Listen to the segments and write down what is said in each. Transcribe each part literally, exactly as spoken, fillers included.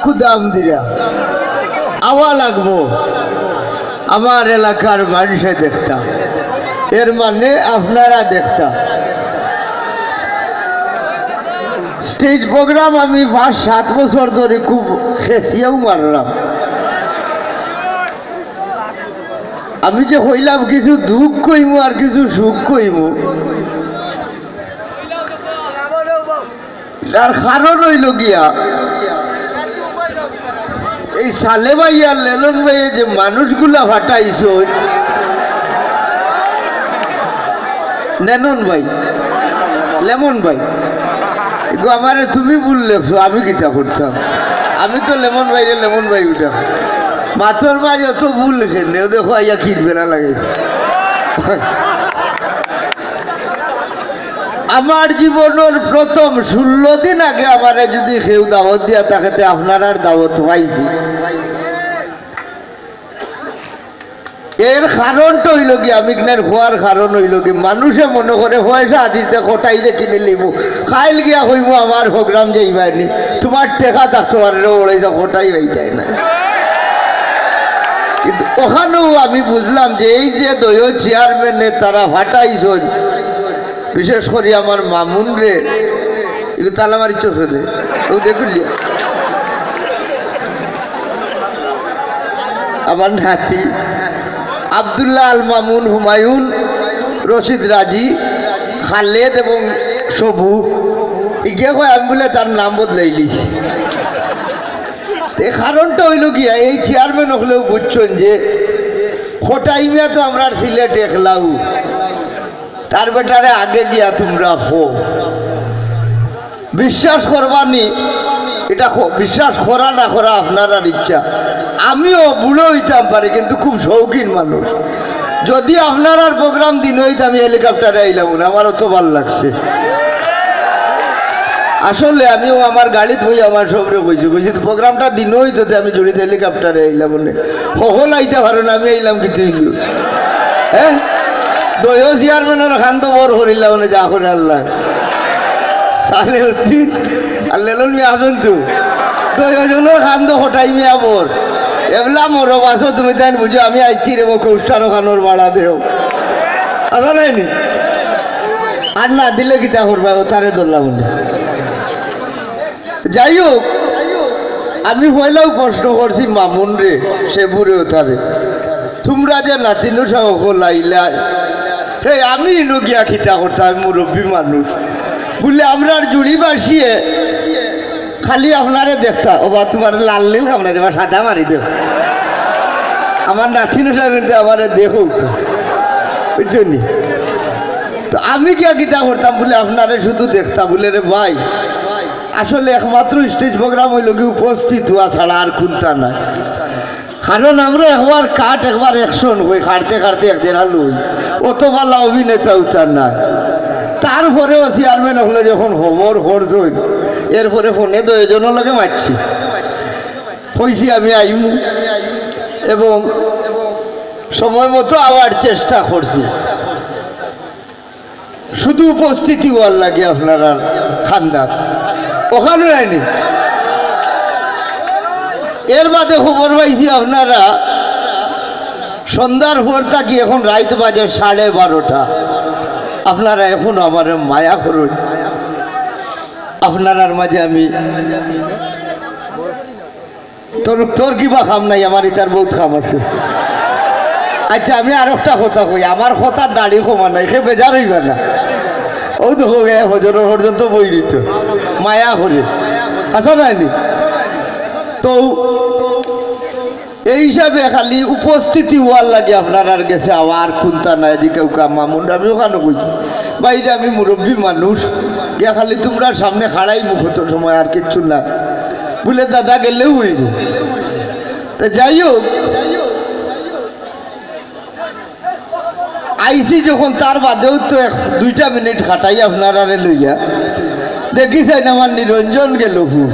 খুদাম দিরা আওয়া লাগবো। আমার এলাকার মানুষে দেখতা, এর মানে আপনারা দেখতা। স্টেজ প্রোগ্রাম আমি পাঁচ সাত বছর ধরে খুব খেসিয়াও মারলাম। আমি যে কইলাম কিছু দুঃখ কইমু আর কিছু সুখ কইমু, আর কারণ অইল গিয়া, এই সালে ভাই আর লেলন ভাই যে মানুষগুলা ফাটাইছইন, নেনন ভাই, লেমন ভাই, এগো আমারে তুমি ভুল লেখছো, আমি কিতা করতাম? আমি তো লেমন ভাইরে লেমন ভাই উঠা। মাতর মাঝে অত ভুল লেখেন, ও দেখো আইয়া কিট বেড়া লাগাইছে। আমার জীবনর প্রথম ষোলো দিন আগে আমারে যদি কেউ দাওয়াত দিয়া থাকে, তে আপনারার দাওয়াত পাইছি। এর কারণটা অইল কি, আমি কিনার হওয়ার কারণ অইল কি, মানুষে মনে করে পয়সা দিতে কটাইরে কিনে লিমু, কাইল গিয়া কইমু আমার প্রোগ্রাম যাইবায়নি, তোমার টেকা থাকতে পারে রে, ওড়াই যা কটাই পাইতায় না। কিন্তু ওখানেও আমি বুঝলাম যে এই যে দলীয় চেয়ারম্যানে তারা ফাটাইছইন, বিশেষ করি আমার মামুন রে, এগুলো তালা মারিচ্ছ রে, ও দেখুন লিয়া। আমার নাতি আব্দুল্লাহ আল মামুন, হুমায়ুন, রশিদ রাজি, খালেদ এবং সবু, ইগে কয় আমি বলে তার নাম বদলাইলিছি। তে কারণটা অইল গিয়া, এই চেয়ারম্যান হকলেও বুঝছইন যে খটাই মিয়া তো আমরার সিলেট একলাউ, তার বেটারে আগে গিয়া তোমরা হো। বিশ্বাস করবানি, এটা ক-, বিশ্বাস করা না করা আপনারার ইচ্ছা। আমিও বুড়ো অইতাম পারি, কিন্তু খুব শৌখিন মানুষ। যদি আপনারার প্রোগ্রাম দিন অইত, আমি হেলিকপ্টারে আইলাম না, আমার অত ভালা লাগছে। আসলে আমিও আমার গাড়িত বই আমার সবরে কইছি, কইছি, "তো প্রোগ্রামটা দিন অইত, তে আমি জড়িত হেলিকপ্টারে আইলাম না।" হকল আইতা পারো না, আমি আইলাম কিতা অইল? হ্যাঁ, দলীয় চেয়ারম্যানর কান্দ বড় করিলাম না, যা করে আল্লাহ। সালেউদ্দিন আর লেলন মিয়া আছইন তো, দলীয় জনর কান্দ খটাই মিয়া বড়। এবলা মরো বাসো তুমি তাইন বুঝো, আমি আইছি রে, ও কৌষ্টার ওখানোর বাড়া দেও। আছা নায়নি? আর না দিলে কিতা করবা, ও তারে ধরলাম না। যাই হোক, আমি পয়লাও প্রশ্ন করছি মামুন রে, সে বুড়ে তারে, তোমরা যে নাতিন সাহ লাইলাই, হে আমি ইনো গিয়া কিতা করতাম, আমি মুরব্বী মানুষ। বুলে, "আমরার জুড়ি বাসিয়ে খালি আপনারে দেখতা।" ও বা, তোমার লাল নীল খাম না রে বা, সাদা মারি দেও। আমার নাতিন সাহ কিন্তু আমারে দেখো, বুঝছো নি? তো আমি গিয়া কিতা করতাম, বুলে, "আপনারে শুধু দেখতা।" বুলে, "রে ভাই, আসলে একমাত্র স্টেজ প্রোগ্রাম অইল কি উপস্থিত হওয়া ছাড়া আর কুন্তা নাই। কারণ আমরা একবার কাট, একবার অ্যাকশন হই, কাটতে কাটতে এক দেড় হাল হই, অত ভালা অভিনেতা উতার নাই।" তারপরেও চেয়ারম্যান হকলে যখন খবর করছইন, এরপরে ফোনে দুইজনর লগে মাতছি, কইছি আমি আইমু এবং সময় মতো আওয়ার চেষ্টা করছি। শুধু উপস্থিতি হওয়ার লাগি আপনারার কান্দাত, ওখানো আইনি। এর বাদে খবর পাইছি আপনারা সন্ধ্যার পর থাকি এখন রাইত বাজে সাড়ে বারোটা, আপনারা এখনো আমারে মায়া করইন। আপনারার মাঝে আমি তোর, তোর কিবা কাম নাই, আমার ইতার বউত কাম আছে। আচ্ছা, আমি আর একটা কথা কই, আমার কথার দাড়ি কমা নাই, সে বেজার অইবা না। ও দেখো গে, হজর পর্যন্ত বই রইত, মায়া করে। আছা নায়নি? তো এই হিসাবে খালি উপস্থিতি হওয়ার লাগি আপনারার গেছে আওয়ার কুন্তা নাই, যে কেউ কাম মামুন, আমি ওখানো কইছি, "বাইরে আমি মুরব্বী মানুষ, গিয়া খালি তোমরার সামনে খাড়াই মুখত সময় আর কিচ্ছু না।" বুলে, "দাদা গেলেও অইব।" তে যাই হোক, আইছি যখন, তার বাদেও তো এক দুইটা মিনিট খাটাই আপনারারে লইয়া। দেখি চাইন আমার নিরঞ্জন গেল কু।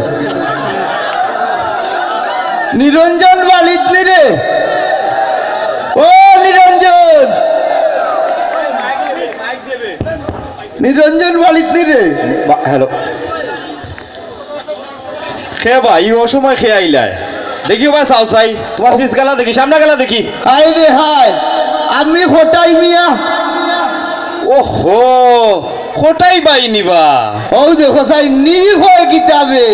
নিরঞ্জন বাড়িত নি রে? ও নিরঞ্জন, নিরঞ্জন বাড়িত নি রে? বা-, হ্যালো। খে বা, ই অসময় খে আইলায়? দেখি বা, চাও চাই, তুমার পিছ গালা দেখি, সামনা গালা দেখি। হায় রে হায়, আমি কটাই মিয়া। ওহো, কটাই বাই নিবা? অউ দেখো চাই, নি কয় কিতাবে।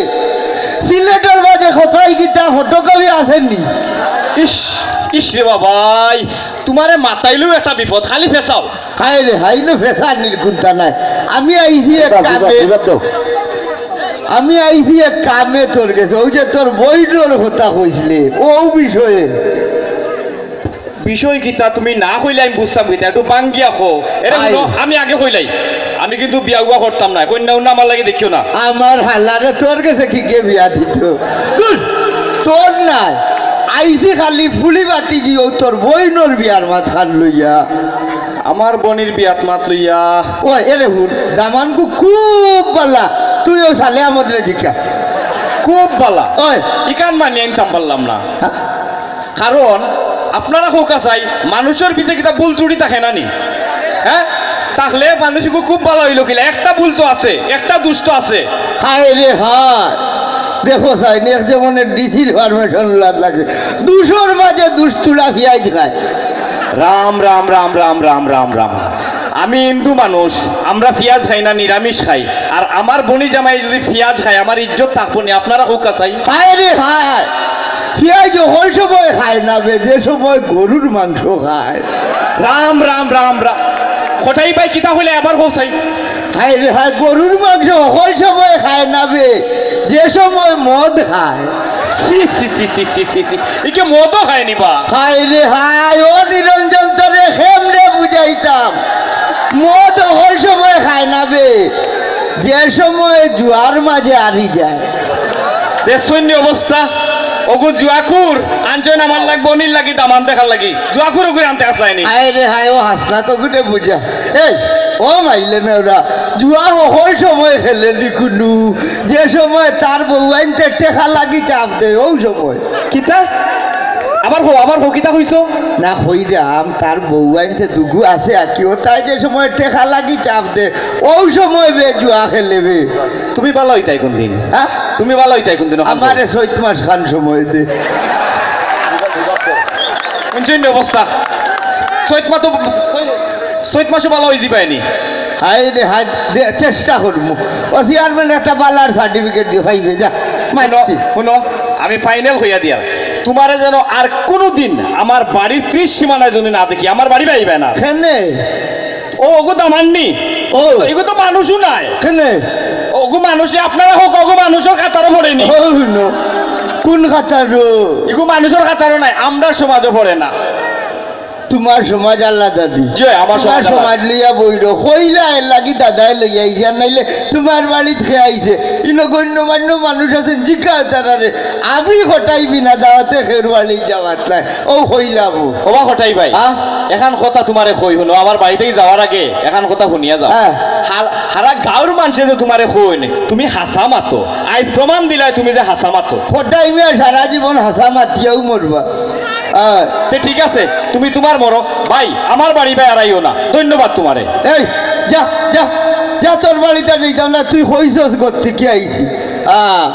সিলেটর মাঝে কটাই কিতা ফটোকপি আছে নি? ইস, ইস রে বাবাই, তুমারে মাতাইলেও একটা বিপদ, খালি ফেছাও। হায় রে হায়, ইনো ফেছানির কুন্তা নাই। আমি আইছি এক কামে। আমি আইছি এক কামে তোর গেছে, অউ যে তোর বইনর কথা কইছলে, অউ বিষয়ে। বিষয় কিতা তুমি না কইলে আমি বুঝতাম কিতা? একটু বাঙ্গিয়া কও। এরে হুনো, আমি আগে কইলাই, আমি কিন্তু বিয়া উয়া করতাম না, কইন্যা উন্যা আমার লাগি দেখিও না। আমার হালারে তোর গেছে কিগে বিয়া দিতো? ধুর, তোর নায়, আইছি খালি ফুলি বাতি দিও তোর বইনর বিয়ার মাতখান লইয়া। আমার বইনর বিয়াত মাত লইয়া। ওই, এরে হুন, দামানগু খুব বালা। তুইও সালে আমাদের জিকা। খুব বালা। ওই। ইখান মানি আনতাম পারলাম না। হ্যাঁ? কারণ আপনারা কউক্কা চাই, মানুষর ভিতরে কিতা ভুল ত্রুটি থাকে না নি? হ্যাঁ? থাকলে মানুষগু খুব বালা অইলো কিলা? একটা ভুল তো আছে, একটা দুষ তো আছে। হায় রে হায়। দেখো চাই, নেক যেমন ডিসির পারমিশন লাগ লাগে। দুষর মাঝে দুষ তুলা পিয়াইজ খায়। রাম, রাম, রাম, রাম, রাম, রাম, রাম। আমি হিন্দু মানুষ, আমরা পিয়াজ খাই না, নিরামিষ খাই। আর আমার বইনি জামাই যদি পিয়াজ খায়, আমার ইজ্জত থাকবো নি? আপনারা কউক্কা চাই। হায় রে হায়, পিয়াজ হকল সময় খায় না বে, যে সময় গরুর মাংস খায়। রাম, রাম, রাম, রাম। কটাই বাই কিতা কইলে আবার কও চাই। হায় রে হায়, গরুর মাংস হকল সময় খায় না বে, যে সময় মদ খায়। ছি, ছি, ছি। ইকে মদও খায় নি বা? হায় রে হায়, ও নিরঞ্জন, তোরে কেমনে বুঝাইতাম? মদ হকল সময় খায় না বে, যে সময় জুয়ার মাঝে হারি যায়। দেখছইন নি অবস্থা? অগু জুয়াখুর আনছইন আমার লাগি, বইনর লাগি, দামান দেখার লাগি। জুয়াখুর অগুরে আনতে আছলায় নি। হায় রে হায়, ও হাসনা তো গুটে বুঝা। এই, ও মাইলে না ওরা, জুয়া হকল সময় খেলে নি কুনু, যে সময় তার বউয়াইন্তে টেকা লাগি চাপ দেয়, অউ সময়। কিতা? আবার কও, আবার কও, কিতা কইছো? না কইরাম, তার বউয়াইন্তে দুগু আছে আর কি, ও তাই যে সময় টেকা লাগি চাপ দেয়, অউ সময় বে জুয়া খেলে বে। তুমি বালা অইতায় কুনদিন? হ্যাঁ? তুমি বালা অইতায় কুনদিন? আমারে চৈত মাস খান সময় দে। হুনছইন নি অবস্থা? চৈত মাস তো, চৈত মাসও বালা অই দিবায় নি। হায় রে হায়, দে, চেষ্টা করমু। ও চেয়ারম্যান, একটা বালার সার্টিফিকেট দিও, পাইবে, যা। হুনো, মারছি। হুনো, আমি ফাইনাল কইয়া দিয়ার, তুমারে যেন আর কুনুদিন আমার বাড়ির ত্রিশ সীমানায় যদি না দেখি, আমার বাড়ি পাইবে না। কেনে? ও, অগু দামান নি। ও। ইগু তো মানুষও নায়। কেনে? অগু মানুষ নি, আপনারা কউক্কা, অগু মানুষর কাতারো পড়ে নি। ও, হুনো। কুন কাতারো? ইগু মানুষর কাতারো নায়, আমরার সমাজো পড়ে না। তুমার সমাজ আলাদা দি। জি, আমার তুমার সমাজ আলাদা। সমাজ লইয়া বইরো। কইলা এর লাগি দাদায় লইয়া আইছে, আর নাইলে তুমার বাড়িত খে আইছে। ইনো গণ্যমান্য মানুষ আছইন, জিকাও তারারে। আমি কটাই বিনা দাওয়াতে খেউর বাড়িত যাওয়াত নাই। অউ কইলা বো। ওবা কটাই বাই, হ্যাঁ? এখান কথা তুমারে কই হুনো, আমার বাড়িত যাওয়ার আগে এখান কথা হুনিয়া যাও। হ্যাঁ। হার-, হারা গাঁওর মানষে যে তুমারে কইন, তুমি হাছা মাতো। আইজ প্রমাণ দিলায় তুমি যে হাছা মাতো। কটাই মিয়া সারা জীবন হাছা মাতিয়াউ মরবা। আয়। তে ঠিক আছে, তুমি তুমার মরো। বাই, আমার বাড়ি বায় আর আইও না। ধন্যবাদ তুমারে। এই, যা, যা, যা, তোর বাড়িত আর যাইতাম না, তুই কইছস গত্তি কি আইছি। আ,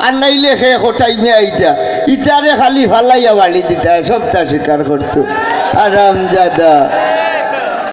আর নাইলে খে কটাই মিয়া আইতা। ইতারে খালি ফালাইয়া বাড়ি দিতা, সবতা স্বীকার করতো। হারামজাদা।